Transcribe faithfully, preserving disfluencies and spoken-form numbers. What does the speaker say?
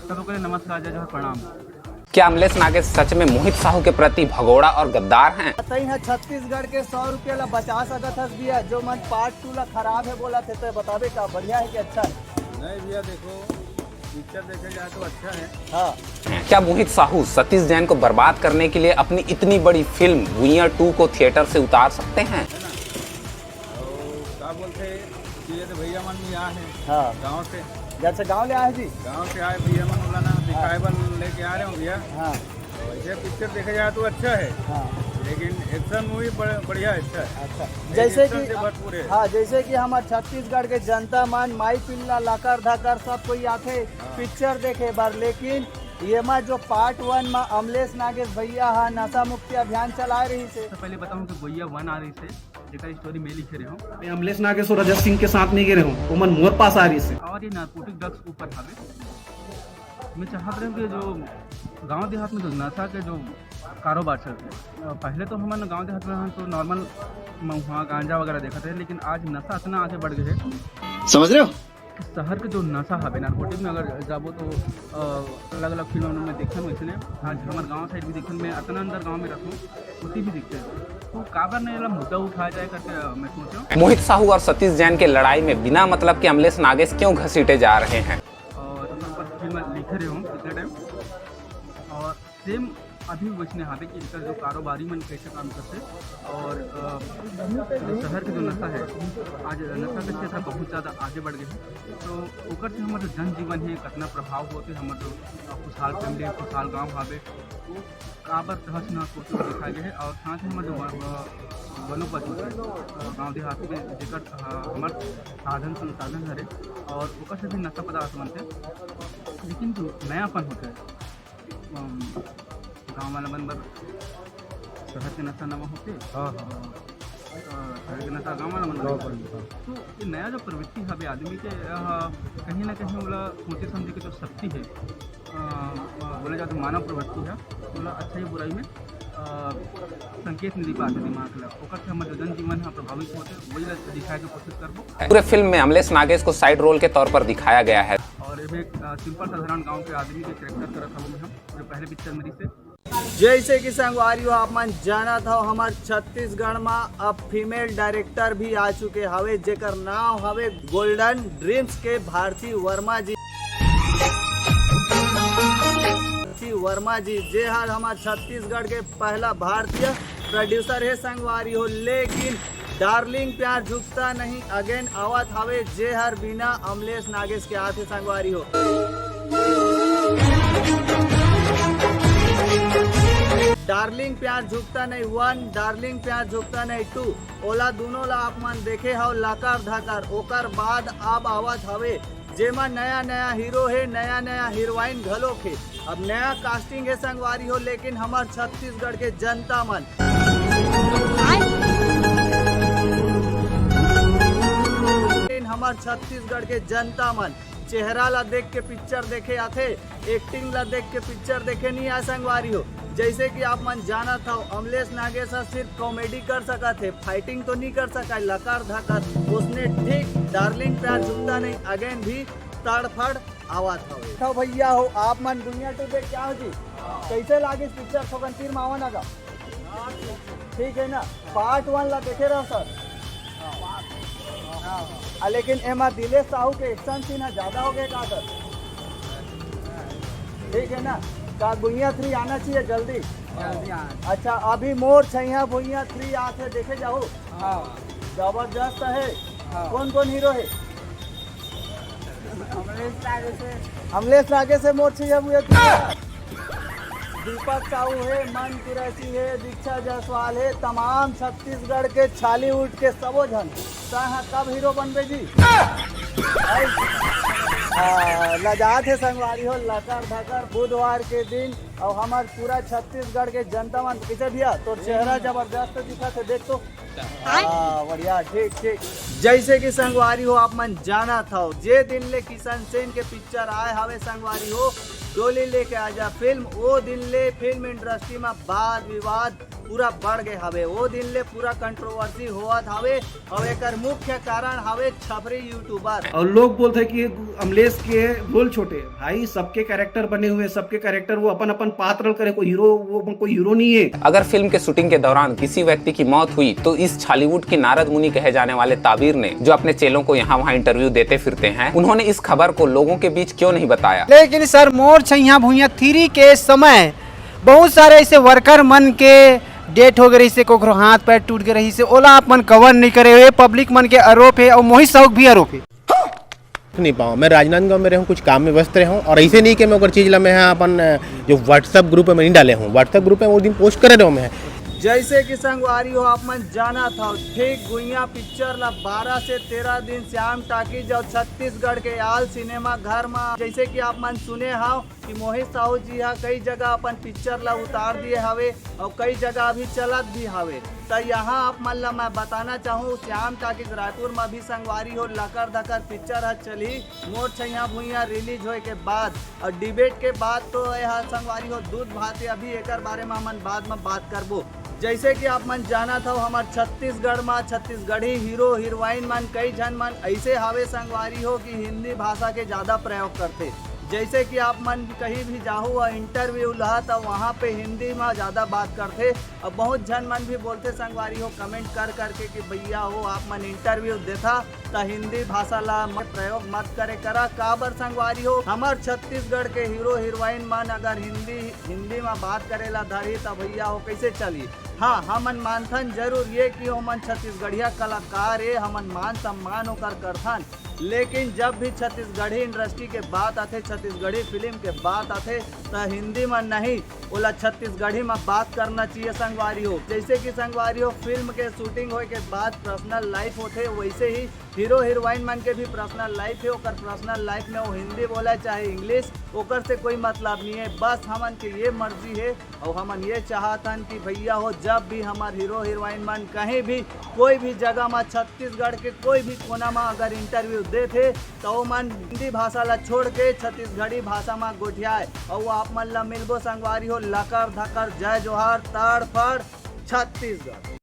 सबको नमस्कार, जय जोहार, प्रणाम। क्या अमलेश नागेश सच में मोहित साहू के प्रति भगोड़ा और गद्दार हैं? तई ह छत्तीसगढ़ के सौ रुपया ला बचा सकत हस भैया, जो मन पार्ट टू ला खराब है बोला थे, तो बताबे का बढ़िया है कि अच्छा है? नहीं भैया, देखो, पिक्चर देखे जाए तो अच्छा है। हाँ। क्या मोहित साहू सतीश जैन को बर्बाद करने के लिए अपनी इतनी बड़ी फिल्म भुइयां टू को थिएटर से उतार सकते हैं? और क्या बोलते हैं कि ये तो भैया मन भी आ हैं हाँ। गांव से। जब से गांव ले आए जी। गांव से आए भैया मन बोला ना, दिखाए बल लेके आ रहे हो भैया। हाँ। वैसे पिक्चर देखे जाए तो अच्छा है, हाँ। लेकिन एक्शन मूवी बढ़िया, अच्छा है। अच्छा, जैसे एक्शन कि से भरपूर है। हाँ, जैसे कि हमार छत्तीसगढ़ के जनता मन माई पिल्ला लकर धकर सब कोई आथे पिक्चर देखे बर, लेकिन ये मा जो पार्ट वन मा अमलेश नागेश भैया हा नशा मुक्ति अभियान चलाए रही से। सबसे पहले बताऊं कि भुइयां वन आ रही से, जेकर स्टोरी मैं लिखे रहे हूँ। मैं अमलेश नागेश और रजत सिंह के साथ नहीं गे रहे हूँ, ओमन मोर पास आ रही से। और ये नारकोटिक ड्रग्स के ऊपर हवे। मैं चाहत रहे हूँ कि जो गांव देहात में जो नशा के जो कारोबार चलते हैं, पहले तो हमन गांव देहात में रहन तो नॉर्मल महुआ गांजा वगैरह देखत रहे, लेकिन आज नशा इतना आगे बढ़ गए है। समझ रहे हो? शहर के जो नशा हवे नारकोटिक में अगर जाबो तो अलग अलग फिल्म में देखन वैसने आज हमारे गांव साइड भी देखन। मैं अतना अंदर गांव में रहूँ, उसी भी दिखते हैं। तो काबर नहीं वाला मुद्दा उठाया जाए करके मैं सोच रहा हूँ। मोहित साहू और सतीश जैन के लड़ाई में बिना मतलब के अमलेश नागेश क्यों घसीटे जा रहे हैं? और ऊपर फिल्म लिखे रहे हूँ कितने टाइम, और सेम अभी वैसने हावे कि इनका जो कारोबारी मन कैसे काम करते, और अ, जो शहर के जो नशा है, आज नशा के क्षेत्र बहुत ज़्यादा आगे बढ़ गए हैं। तो ओकर से हमारे जो जनजीवन है, कितना प्रभाव होते, हमारे जो अ, खुशहाल फैमिली है, खुशहाल गांव हावे, वो काबर तहस नहस होते हुए दिखाए गए हैं। और साथ ही हमारे जो वन- अ, वनोपज होते हैं, अ, गांव देहात में जेकर अ, हमारे साधन संसाधन हरे, और ओकर से भी नशा पदार्थ बनते हैं। लेकिन जो नयापन होता है, अम, गाँव वाला मन बर शहर के नशा नवा होते, हाँ, हाँ। अ, शहर के नशा गाँव वाला मन बर। तो ये नया जो प्रवृत्ति हवे आदमी के, अ, कहीं ना कहीं ओला सोचे समझे के जो शक्ति है, अ, अ, बोले जाए तो मानव प्रवृत्ति है, ओला अच्छाई बुराई में अ, संकेत नहीं पाते दिमाग ला, ओकर से हमर जो जनजीवन है प्रभावित होते, वही ला दिखाए के कोशिश करबो। पूरे फिल्म में अमलेश नागेश को साइड रोल के तौर पर दिखाया गया है। और ये भी एक अ, सिंपल साधारण गांव के आदमी के कैरेक्टर करत हवं हम, जो पहले पिक्चर में से। जैसे कि संगवारी हो, आप मन जानत हो, हमार छत्तीसगढ़ में अब फीमेल डायरेक्टर भी आ चुके हवे, जेकर नाम हवे गोल्डन ड्रीम्स के भारती वर्मा जी। भारती वर्मा जी, जे हर हमार छत्तीसगढ़ के पहला भारतीय प्रोड्यूसर है संगवारी हो, लेकिन डार्लिंग प्यार झुकता नहीं अगेन आवत हवे, जे हर बिना अमलेश नागेश के आथे संगवारी हो। डार्लिंग प्यार झुकता नहीं वन, डार्लिंग प्यार झुकता नहीं टू, ओला दोनों ला आप मन देखे हव लकर धकर। ओकर बाद अब आवत हवे, जेमा नया नया हीरो हे, नया नया हीरोइन घलोक हे। अब नया कास्टिंग हे संगवारी हो, लेकिन हमर छत्तीसगढ़ के जनता मन, लेकिन हमर छत्तीसगढ़ के जनता मन चेहरा ला देख के पिक्चर देखे आथे, एक्टिंग ला देख के पिक्चर देखे नहीं आए संगवारी हो। जैसे कि आप मन जानत हव, अमलेश नागेश ह सिर्फ कॉमेडी कर सकत हे, फाइटिंग तो नहीं कर सकय, लकर धकर। उसने ठीक डार्लिंग प्यार झुकता नहीं अगेन भी तड़फड़ आवत हवे। तो भैया हो, आप मन भुइयां टू देख क्या हो जी, कैसे लागिस पिक्चर? थोकन तीर मावन आगा। ठीक है ना, पार्ट वन ला देखे रहो सर। आ, लेकिन एमा दिलेश साहू के एक्शन सीन ह ज्यादा हो गए का सर? ठीक है ना, का भुइयां थ्री आना चाहिए जल्दी? जल्दी आना। अच्छा, अभी मोर छैया भुइयां थ्री आथे, देखे जाहू। हाँ। जबरदस्त है। हाँ। कौन कौन हीरो है? अमलेश नागेश है। अमलेश नागेश है, मोर छैया भुइयां थ्री। दीपक साहू है, मन कुरैशी है, दीक्षा जायसवाल है, तमाम छत्तीसगढ़ के छालीवुड के सबो झन। तैं ह कब हीरो बनबे जी? हाँ, लजात हे संगवारी हो, लकर धकर बुधवार के दिन अउ हमर पूरा छत्तीसगढ़ के जनता मन। कैसे भैया, तोर चेहरा जबरदस्त दिखत हे, देख तो। हाँ, बढ़िया, ठीक, ठीक। जैसे कि संगवारी हो, आप मन जानत हव, जे दिन ले किशन सेन के पिक्चर आए हवे संगवारी हो, डोली लेके आजा फिल्म, ओ दिन ले फिल्म इंडस्ट्री में वाद विवाद पूरा बढ़ गए हवे। ओ दिन ले पूरा कंट्रोवर्सी होवत हवे, अउ एकर मुख्य कारण हवे छपरी यूट्यूबर। और लोग बोलते हैं कि ये अमलेश के रोल छोटे। भाई, सबके कैरेक्टर बने हुए हैं, सबके कैरेक्टर वो अपन अपन पात्र करे, कोई हीरो, वो कोई हीरो नहीं है। अगर फिल्म के शूटिंग के दौरान किसी व्यक्ति की मौत हुई तो इस छॉलीवुड के नारद मुनि कहे जाने वाले ताबीर ने, जो अपने चेलों को यहाँ वहाँ इंटरव्यू देते फिरते हैं, उन्होंने इस खबर को लोगों के बीच क्यों नहीं बताया? लेकिन सर, मोर छैया भुइया थ्री के समय बहुत सारे ऐसे वर्कर मन के डेथ हो गए रहिसे, कोकरो हाथ पैर टूट गए रहिसे, ओला आप मन कवर नहीं करे हो। ये पब्लिक मन के आरोप है और मोहित साहू के भी आरोप है। नहीं पाऊँ। मैं राजनांदगांव में रहूँ, कुछ काम में व्यस्त रहूँ, और ऐसे नहीं कि मैं ओकर चीज़ ला मैं यहाँ अपन, अ, जो WhatsApp ग्रुप में नहीं डाले हूँ। WhatsApp ग्रुप में वो दिन पोस्ट करे रहूँ मैं। जैसे कि संगवारी हो, आप मन जानत हव, ठीक गुइया पिक्चर ला बारह से तेरह दिन श्याम टाकीज अउ छत्तीसगढ़ के आल सिनेमा घर मा, जैसे कि आप मन सुने हव कि मोहित साहू जी हा कई जगह अपन पिक्चर ला उतार दिए हवे अउ कई जगह अभी चलत भी हवे। त यहाँ आप मन ला मैं बताना चाहूँ, श्याम टाकीज रायपुर मा भी संगवारी हो लकर धकर पिक्चर हा चलही मोर छैया भुइया रिलीज होए के बाद। अउ डिबेट के बाद तो यह संगवारी हो दूध भात हे, अभी एकर बारे में हमन बाद में बात करबो। जैसे कि आप मन जानत हव, हमर छत्तीसगढ़ मा छत्तीसगढ़ी हीरो हीरोइन मन, कई झन मन ऐसे हावे संगवारी हो कि हिंदी भाषा के ज़्यादा प्रयोग करथे। जैसे कि आप मन कहीं भी जाहू और इंटरव्यू लहा, त वहाँ पे हिंदी मा ज़्यादा बात करथे। अब बहुत झन मन भी बोलथे संगवारी हो, कमेंट कर करके कि भैया हो, आप मन इंटरव्यू देथा त हिंदी भाषा ला मत प्रयोग मत करे करा। काबर संगवारी हो, हमर छत्तीसगढ़ के हीरो हीरोइन मन अगर हिंदी हिंदी मा बात करे ला धरही त भैया हो, कैसे चलही? हाँ, हमन मानथन जरूर ये कि ओमन छत्तीसगढ़िया कलाकार ए, हमन मान सम्मान ओकर करथन, लेकिन जब भी छत्तीसगढ़ी इंडस्ट्री के बात आथे, छत्तीसगढ़ी फिल्म के बात आथे, त हिंदी मा नहीं, ओला छत्तीसगढ़ी मा बात करना चाहिए संगवारी हो। जैसे कि संगवारी हो, फिल्म के शूटिंग होए के बाद पर्सनल लाइफ होथे, वैसे ही हीरो हीरोइन मन के भी पर्सनल लाइफ हे। ओकर पर्सनल लाइफ में वो हिंदी बोला चाहे इंग्लिश, ओकर से कोई मतलब नहीं है। बस हमन के ये मर्जी है और हमन ये चाहत हन कि भैया हो, जब भी हमार हीरो हीरोइन मन कहीं भी कोई भी जगह मा, छत्तीसगढ़ के कोई भी कोना मा अगर इंटरव्यू देथे, त ओमन हिंदी भाषा ला छोड़ के छत्तीसगढ़ी भाषा मा गोठियाए। और वो आप मन ला मिलबो संगवारी हो, लकर धकर, जय जोहार, ताड़ फाड़, छत्तीसगढ़।